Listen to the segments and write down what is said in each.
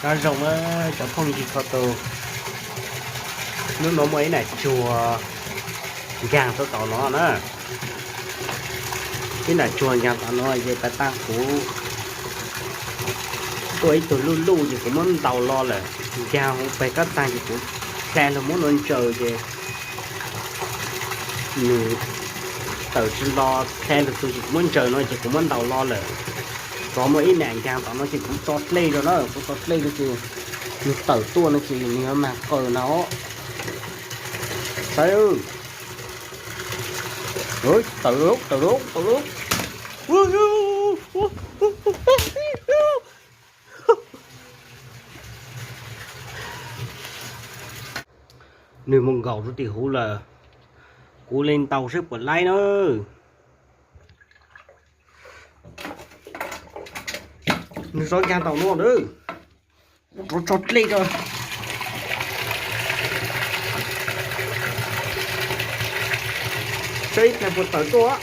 Nyob zoo na cov phooj ywg txhua tus, hnub no muaj ib nram tsuag nkaag rau tom no na. Ib nram tsuag nkaag tom no ces pas tag kuv tuaj ib tug luj luj ces kuv muab ntaus los lawm, nkaag huv pes kab taag ces kuv dlha lug muab nua ntsaws ces nws tawm tsis los, dlha lug txug ces kuv muab ntsaws no ces kuv muab ntaus los lawm. Tov muaj ib nram nkaag tom no ces kuv tso dlej rau na, kuv tso dlej rau ces nws tawm tuaj no ces nws yuav mag qaws no. Saib, tawm lawm, tawm lawm, tawm lawm. Nws mus nkaum rau tim huv lawm, kuv le ntaus saib puas laib na. Nws tso nkaag tom no na. Rov tso dlej rau, saib ib pliag puas tawm tuaj.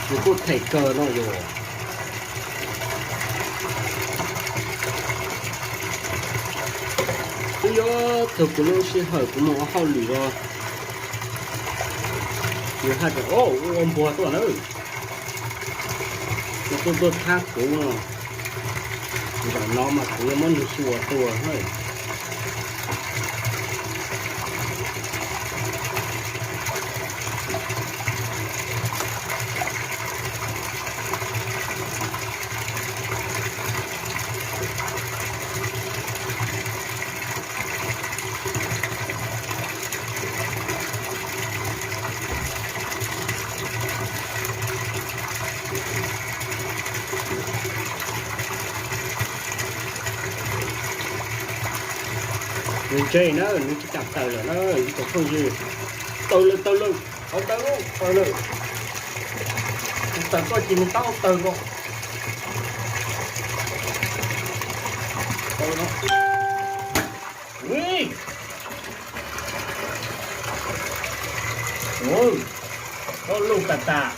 Nws kuj them kawg no yog. Twb yuav txog kuv lub sij hawm kuv mus ua hauj lwm los, nws haj tseem ua npuag tuaj na. Nws tuaj tuaj thab kuv no, zaum no mas kuv yuav muab nws xyuas tuag na. Nws ntse na, nws tsis kam tawm lawm na ib tsoom phooj ywg. Tawm lawm, tawm lawm, tawm lawm, tawm lawm. Tawm koj ces nws tab tawg nkaus. Ui, ua luj tas tas.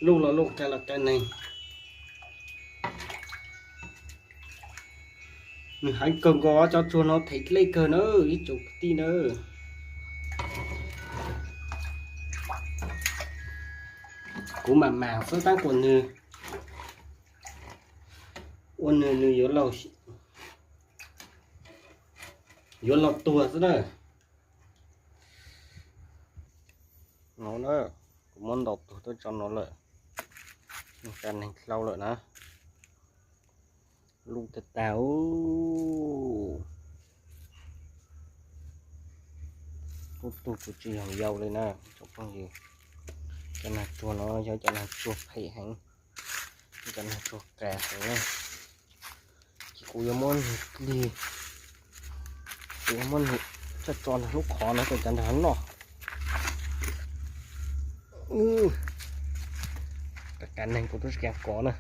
Luj los luj, kav los kav neeg. Nws heev kawg nkaus, cov tsuag no them dlej kawg na ib tsoom kwv tij na. Kuv mam mam xwb tab kuas nws ua nws nws yuav laus, yuav laus tuag xwb na. No na, kuv muab ntaus tuag tuaj tso no lawm. Nws kav neeg dlau lawm na. Luj tag tag. Kuj tug kuv tsis yog yau li na tsoom phooj ywg. Cov nag tsuag no yog cov nag tsuag phem heev, cov nag tsuag qas heev na. Ces kuv yuav muab nws lig, kuv yuav muab nws coj tso nrog lub qhov no kom cov nrag noj. Kav neeg kuv twb tsis kam kov na.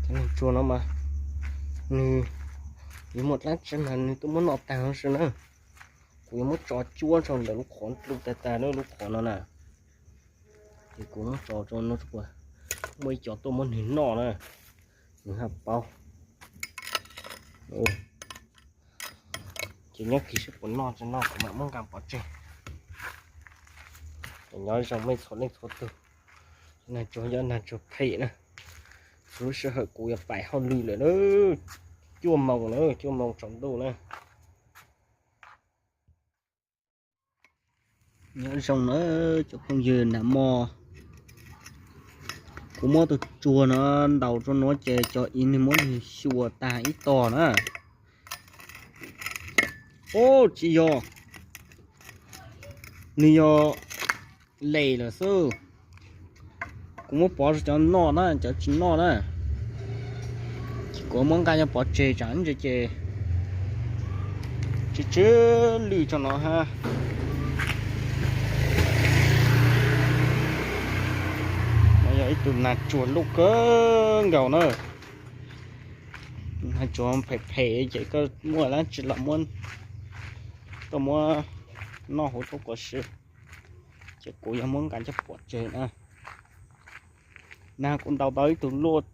Cov nag tsuag no mas nws yuav muaj dlaab tsi mas nws twb muab noj tag no si na. Kuv yuav muab tso cuab rau ntawm lub qhov luj tag tag lub qhov no na. Ces kuv muab tso rau no tsuas muaj ib co tuaj muab nws noj na, nws haj paub. Ces nyob kis seb puas noj tsis noj kuv mam muab nqa pov tseg. Nyob zoo mej txhua leej txhua tug, nag tsuag yog nag tsuag phem na. Txhua lub sij hawm kuv yuav pais hauj lwm lawm na, cuaj moos na, cuaj moos tsaus ntuj na. Nyob zoo na cov phooj ywg, nag hmo kuv muab tus tsuag no ntaus rau no ces cov ib nws muab nws xyuas tag ib tog na. Ub, tsis yog, nws yog les lawm xwb. Kuv muab pov rau cov noj na, cov tsis noj na, ces kuv muab nqa nyob pov tseg tsam ntse ces tsis tsis lwj tso no ha. No yog ib tug nag tsuag luj kawg nkaus na. Nag tsuag phem phem ces koj muaj dab tsi los muab, koj muab noj huv thaub qos sw. Ces kuv yog muab nqa coj pov tseg na. Na kuv ntaus tau ib tug luaj,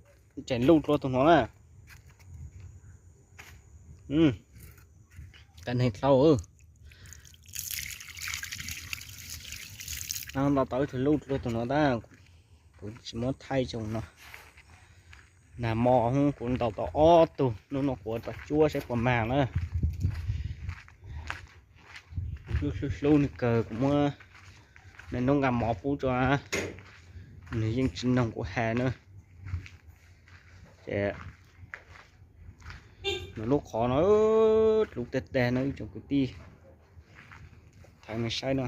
tseem luj dlua tus no na. Qab neeg dlhau. Ntaus tau ib tug luj dlua tus no tab, kuv tsis muab thaij zoo no. Nag hmo kuv ntaus tau ob tug, hnub no kuv ua tau cuab saib puas mag na. Kuv hlub hlub nws kawg, kuv muab nws noj nqa mov pub rau, nws yeej tsis noog kuv has na. Ces nws lub qhov no dluv tag tag no ib tsoom kwv tij, thaij nej saib no,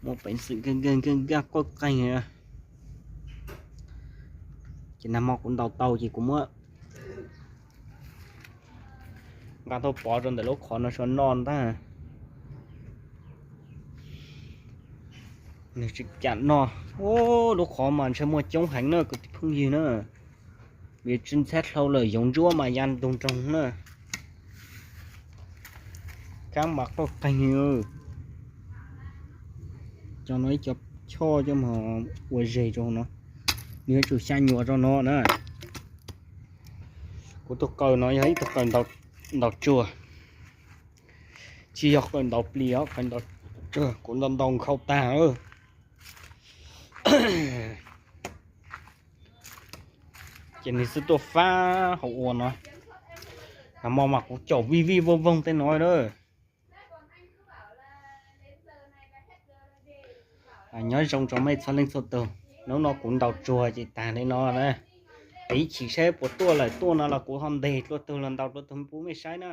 muaj peev xwm nkag nkag nkag nkag qoj qeeg. Ces nag hmo kuv ntaus tau ces kuv muab nqa tuaj pov rau ntawm lub qhov no sua noj ntag. Nws tsis kam noj. Lub qhov mas ntshe muaj coob heev na kwv tij phooj ywg na. Vim tsis ntxhab dlhau lawm, yoov ntsuab mas ya ntug nroog na. Kab mas qoj qeeg. Cov no ib co choj coj mus ua zeg rau no, nws yuav tsum xya nyuam rau no na. Kuv tus qawm no yog ib tug qawm ntaus tsuag, tsis yog qawm ntaus plis os, qawm ntaus tsuag kuv ntaus ntaus nkhaus tag. Ces nws xwb tuaj fab hauv ua no. Nag hmo mas kuv caum vij vij voog voog tej no na. Nyob zoo rau mej txhua leej txhua tus, hnub no kuv ntaus tsuag ces tag li no na. Ib chim saib puas tuaj lawm, tuaj no los kuv ho ntes dlua tug los ntaus dlua tug pub mej saib na.